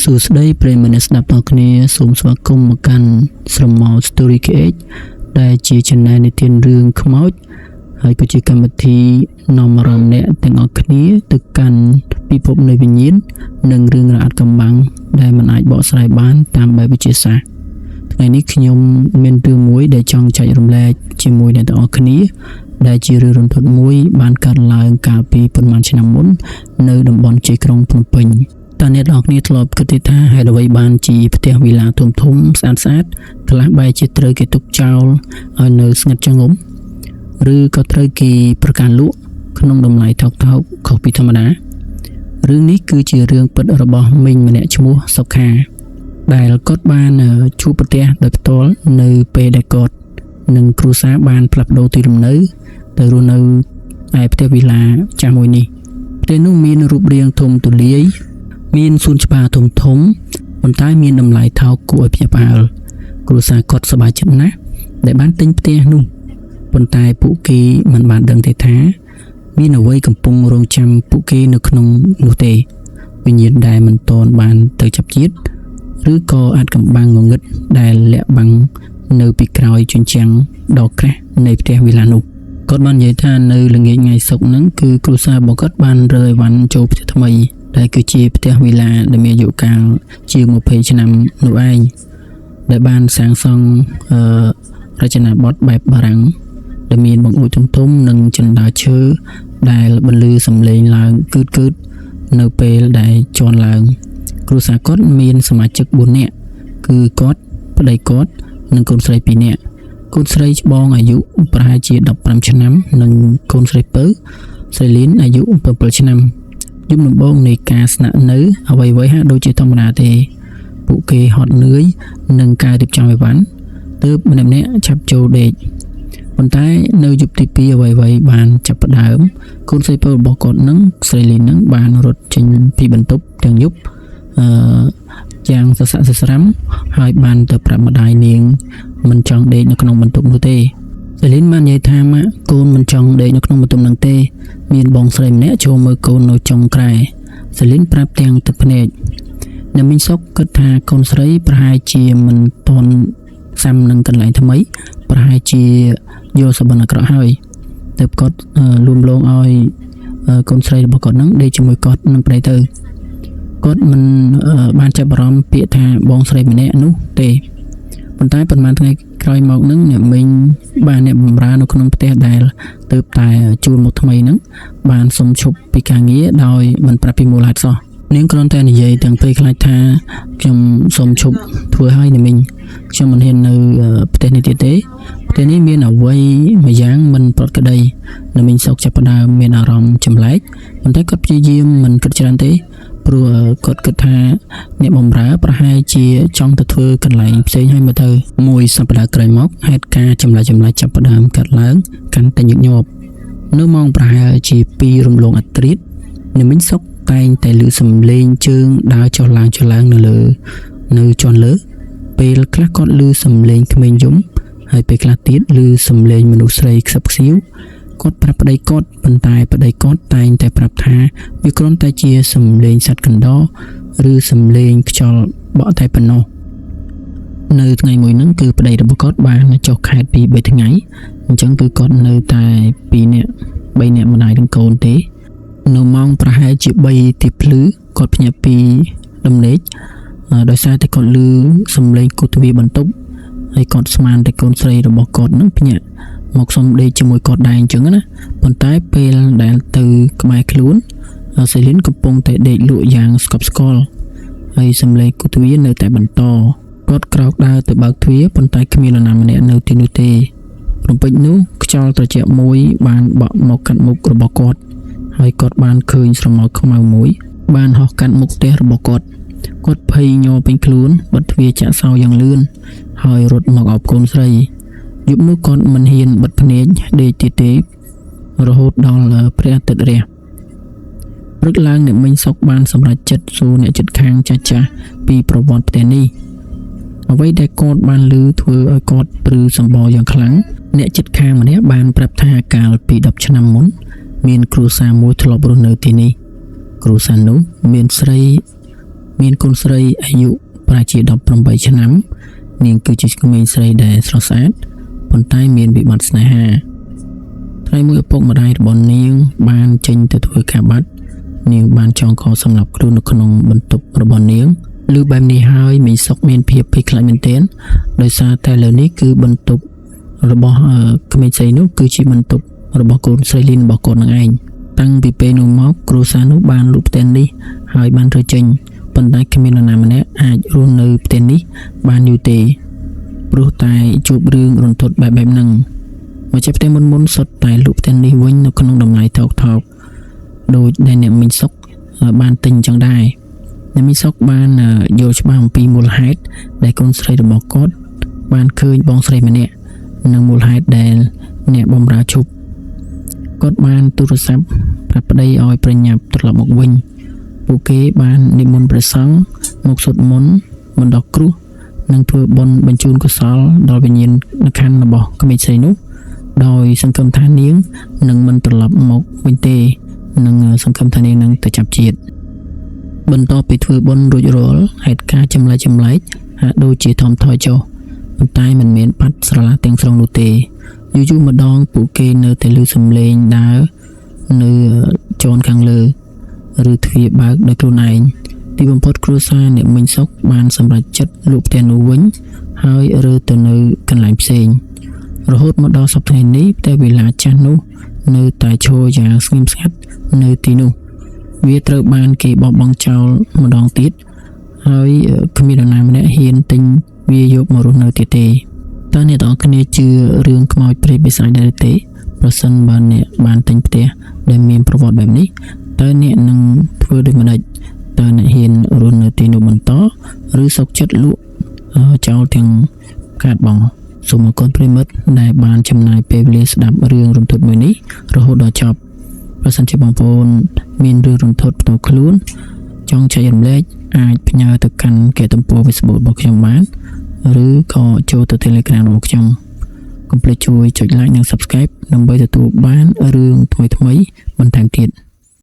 សួស្តីប្រិយមិត្តអ្នកស្ដាប់ទាំងគ្នាសូមស្វាគមន៍មកកាន់ស្រមោល Story KH ដែលជា Channel និទានរឿងខ្មោចហើយក៏ជាកម្មវិធីនាំអារម្មណ៍អ្នកទាំងអស់គ្នាទៅកាន់ពិភពនៃវិញ្ញាណនិងរឿងរ៉ាវអាថ៌កំបាំងដែលមិនអាចបកស្រាយបានតាមបែបវិទ្យាសាស្ត្រថ្ងៃនេះខ្ញុំមានរឿងមួយដែលចង់ចែករំលែកជាមួយអ្នកទាំងអស់គ្នាដែលជារឿងរន្ធត់មួយបានកើតឡើងកាលពីប៉ុន្មានឆ្នាំមុននៅតំបន់ជាយក្រុងភ្នំពេញតើអ្នកទាំងអស់គ្នាធ្លាប់គិតទេថាហេតុអ្វីបានជាផ្ទះវីឡាធំធំស្អាតស្អាតខ្លះបែរជាត្រូវគេទុកចោលឲ្យនៅស្ងាត់ចងំឬក៏ត្រូវគេប្រកាសលក់ក្នុងតម្លៃថោកៗខុសពីធម្មតារឿងនេះគឺជារឿងពិតរបស់មីងម្នាក់ឈ្មោះសុខាដែលគាត់បានជួបប្រទះដោយផ្ទាល់នៅពេលដែលគាត់និងគ្រួសារបានផ្លាស់ប្ដូរទីលំនៅទៅរស់នៅឯផ្ទះវីឡាចាស់មួយនេះផ្ទះនោះមានរូបរាងធំទូលាយមានសួនច្បារធំធំប៉ុន្តែមានតម្លៃថោកគួរឲ្យភ្ញាក់ផ្អើលគ្រួសារគាត់សប្បាយចិត្តណាស់ដែលបានទិញផ្ទះនោះប៉ុន្តែពួកគេមិនបានដឹងទេថាមានអ្វីកំពុងរងចាំពួកគេនៅក្នុងនោះទេវិញ្ញាណដែលមិនទាន់បានទៅចាប់ជាតិឬក៏អាចកំបាំងងងឹតដែលលាក់បាំងនៅពីក្រោយជញ្ជាំងដ៏ក្រាស់នៃផ្ទះវីឡានោះគាត់បាននិយាយថានៅល្ងាចថ្ងៃសុក្រហ្នឹងគឺគ្រួសាររបស់គាត់បានរើអីវ៉ាន់ចូលផ្ទះថ្មីដែលគឺជាផ្ទះវីឡាដែលមានអាយុកាលជាង20ឆ្នាំនោះឯងដែលបានសាងសង់អឺរចនាបថបែបបារាំងដែលមានបង្អួចធំៗនិងជណ្ដើរឈើដែលបន្លឺសំឡេងឡើងគឺតៗនៅពេលដែលជន់ឡើងគ្រួសារគាត់មានសមាជិក4នាក់គឺគាត់ប្តីគាត់និងកូនស្រី2នាក់កូនស្រីច្បងអាយុប្រហែលជា15ឆ្នាំនិងកូនស្រីពៅស្រីលីនអាយុ7ឆ្នាំយប់ដំបូងនៃការស្នាក់នៅអ្វីៗហាក់ដូចជាធម្មតាទេពួកគេហត់នឿយនឹងការរៀបចំអីវ៉ាន់ទើបម្នាក់ៗឆាប់ចូលដេកប៉ុន្តែនៅយប់ទី2អ្វីៗបានចាប់ផ្ដើមកូនស្រីពៅរបស់គាត់នឹងស្រីលីននឹងបានរត់ចេញពីបន្ទប់ទាំងយប់អឺយ៉ាងសស័កសស្រាំហើយបានទៅប្រាប់ម្ដាយនាងមិនចង់ដេកនៅក្នុងបន្ទប់នោះទេស្រីលីនបាននិយាយថាម៉ាក់កូនមិនចង់ដេកនៅក្នុងបន្ទប់នឹងទេមានបងស្រីម្នាក់ចូលមើលកូននៅចុងក្រែស្រីលីនប្រាប់ទាំងទឹកភ្នែកអ្នកមីងសុកគិតថាកូនស្រីប្រហែលជាមិនទាន់សាំនឹងកន្លែងថ្មីប្រហែលជាយល់សប្បុរអាក្រក់ហើយទើបគាត់លួងលោមឲ្យកូនស្រីរបស់គាត់នឹងដេកជាមួយគាត់នឹងប្តីទៅគាត់មិនបានចាប់អារម្មណ៍ពាក្យថាបងស្រីម្នាក់នោះទេប៉ុន្តែប៉ុន្មានថ្ងៃក្រោយមកនឹងអ្នកមីងបានអ្នកបម្រើនៅក្នុងផ្ទះដែលទើបតែជួលមកថ្មីហ្នឹងបានសុំឈប់ពីការងារដោយមិនប្រាប់ពីមូលហេតុសោះនាងគ្រាន់តែនិយាយទាំងពេលខ្លាចថាខ្ញុំសូមឈប់ធ្វើឲ្យអ្នកមីងខ្ញុំមិនហ៊ាននៅផ្ទះនេះទៀតទេផ្ទះនេះមានអ្វីមួយយ៉ាងមិនប្រក្រតីអ្នកមីងសុកចាប់ផ្ដើមមានអារម្មណ៍ចម្លែកប៉ុន្តែគាត់ព្យាយាមមិនគិតច្រើនទេព្រោះគាត់គិតថាអ្នកបម្រើប្រហែលជាចង់ទៅធ្វើកន្លែងផ្សេងហើយមើលទៅមួយសប្តាហ៍ក្រោយមកហេតុការណ៍ចម្លែកៗចាប់ផ្ដើមកើតឡើងកាន់តែញឹកញាប់នៅម៉ោងប្រហែលជា2រំលងអធ្រាត្រអ្នកមីងសុកតែងតែឮសំឡេងជើងដើរចុះឡើងចុះឡើងនៅលើនៅជាន់លើពេលខ្លះគាត់ឮសំឡេងក្មេងយំហើយពេលខ្លះទៀតឮសំឡេងមនុស្សស្រីខ្សឹបខ្សៀវគាត់ប្រាប់ប្តីគាត់ប៉ុន្តែប្តីគាត់តែងតែប្រាប់ថាវាគ្រាន់តែជាសំឡេងសត្វកណ្ដុរឬសំឡេងខ្យល់បក់តែប៉ុណ្ណោះនៅថ្ងៃមួយហ្នឹងគឺប្តីរបស់គាត់បានចុះខេត្តពី3ថ្ងៃអញ្ចឹងគឺគាត់នៅតែ2នាក់3នាក់ម្ដាយនិងកូនទេនៅម៉ោងប្រហែលជា3ទីភ្លឺគាត់ភ្ញាក់ពីដំណេកដោយសារតែគាត់ឮសំឡេងគោះទ្វារបន្ទប់ហើយគាត់ស្មានតែកូនស្រីរបស់គាត់នឹងភ្ញាក់មកសុំដេកជាមួយគាត់ដែរអញ្ចឹងណាប៉ុន្តែពេលដែលទៅក្បែរខ្លួនសេលីនកំពុងតែដេកលក់យ៉ាងស្កប់ស្កល់ហើយសំឡេងគោះទ្វារនៅតែបន្តគាត់ក្រោកដើរទៅបើកទ្វារប៉ុន្តែគ្មាននរណាម្នាក់នៅទីនោះទេរំពេចនោះខ្យល់ត្រជាក់មួយបានបក់មកកាត់មុខរបស់គាត់ហើយគាត់បានឃើញស្រមោលខ្មៅមួយបានហោះកាត់មុខផ្ទះរបស់គាត់គាត់ភ័យញ័រពេញខ្លួនបិទទ្វារចាក់សោយ៉ាងលឿនហើយរត់មកអោបកូនស្រីយប់នោះគាត់មិនហ៊ានបិទភ្នែកដេកទៀតទេរហូតដល់ព្រះអាទិត្យរះព្រឹកឡើងអ្នកមីងសុកបានសម្រេចចិត្តសួរអ្នកជិតខាងចាស់ៗពីប្រវត្តិផ្ទះនេះអ្វីដែលគាត់បានឮធ្វើឲ្យគាត់ព្រឺសម្បល់យ៉ាងខ្លាំងអ្នកជិតខាងម្នាក់បានប្រាប់ថាកាលពី10ឆ្នាំមុនមានគ្រួសារមួយធ្លាប់រស់នៅទីនេះគ្រួសារនោះមានស្រី មានកូនស្រីអាយុប្រហែលជា18ឆ្នាំនាងគឺជាក្មេងស្រីដែលស្រស់ស្អាតប៉ុន្តែមានវិបត្តិស្នេហាថ្ងៃមួយឪពុកម្ដាយរបស់នាងបានចេញទៅធ្វើការបាត់នាងបានចងកសម្លាប់ខ្លួននៅក្នុងបន្ទប់របស់នាងឮបែបនេះហើយមីសុកមានភាពភ័យខ្លាចមែនទែនដោយសារតែលើនេះគឺបន្ទប់របស់ក្មេងស្រីនោះគឺជាបន្ទប់របស់កូនស្រីលីនរបស់គាត់នឹងឯងតាំងពីពេលនោះមកគ្រួសារនោះបានលក់ផ្ទះនេះហើយបានរើចេញប៉ុន្តែគ្មាននរណាម្នាក់អាចរស់នៅផ្ទះនេះបានយូរទេព្រោះតែជួបរឿងរន្ធត់បែបបែបហ្នឹងម្ចាស់ផ្ទះមុនមុនសុទ្ធតែលក់ផ្ទះនេះវិញនៅក្នុងតម្លៃថោកថោកដោយដែលអ្នកមីងសុកបានទិញអញ្ចឹងដែរអ្នកមីងសុកបានយល់ច្បាស់អំពីមូលហេតុដែលកូនស្រីរបស់គាត់បានឃើញបងស្រីម្នាក់និងមូលហេតុដែលអ្នកបំរើឈប់គាត់បានទូរស័ព្ទប្រាប់ប្តីឲ្យប្រញាប់ត្រឡប់មកវិញពួកគេបាននិមន្តព្រះសង្ឃមកសូត្រមន្តបណ្ដោះគ្រោះនិងធ្វើបុណ្យបញ្ជូនកុសលដល់វិញ្ញាណក្ខន្ធរបស់ក្មេងស្រីនោះដោយសង្ឃឹមថានាងនឹងមិនត្រឡប់មកវិញទេនិងសង្ឃឹមថានាងនឹងទៅចាប់ជាតិបន្ទាប់ពីធ្វើបុណ្យរួចរាល់ហេតុការណ៍ចម្លែកចម្លែកហាក់ដូចជាថមថយចុះប៉ុន្តែមិនមានបាត់ស្រឡះទាំងស្រុងនោះទេយូរយូរម្ដងពួកគេនៅតែឮសំឡេងដើរនៅជាន់ខាងលើឬទ្វារបើកដោយខ្លួនឯងទីបំផុតគ្រួសារអ្នកមីងសុកបានសម្រេចចិត្តលក់ផ្ទះនោះវិញហើយរើទៅនៅកន្លែងផ្សេងរហូតមកដល់សប្តាហ៍នេះផ្ទះវិឡាចាស់នោះនៅតែឈរយ៉ាងស្ងៀមស្ងាត់នៅទីនោះវាត្រូវបានគេបោះបង់ចោលម្ដងទៀតហើយគ្មាននរណាម្នាក់ហ៊ានទិញវាយកមករស់នៅទៀតទេតើអ្នកទាំងអស់គ្នាជឿរឿងខ្មោចព្រាយបិសាចដែរទេប្រសិនបើអ្នកបានទិញផ្ទះដែលមានប្រវត្តិបែបនេះតើអ្នកនឹងធ្វើដូចម្តេចតើអ្នកហ៊ានរស់នៅទីនោះបន្តឬសុខចិត្តលក់ចោលទាំងខាតបង់សូមអរគុណប្រិយមិត្តដែលបានចំណាយពេលវេលាស្ដាប់រឿងរន្ធត់មួយនេះរហូតដល់ចប់ប្រសិនជាបងប្អូនមានរឿងរន្ធត់ផ្ទាល់ខ្លួនចង់ចែករំលែកអាចផ្ញើទៅកាន់គេទំព័រ Facebook របស់ខ្ញុំបានឬក៏ចូលទៅ Telegram របស់ខ្ញុំកុំភ្លេចជួយចុច Like និង Subscribe ដើម្បីទទួលបានរឿងថ្មីៗបន្ថែមទៀត។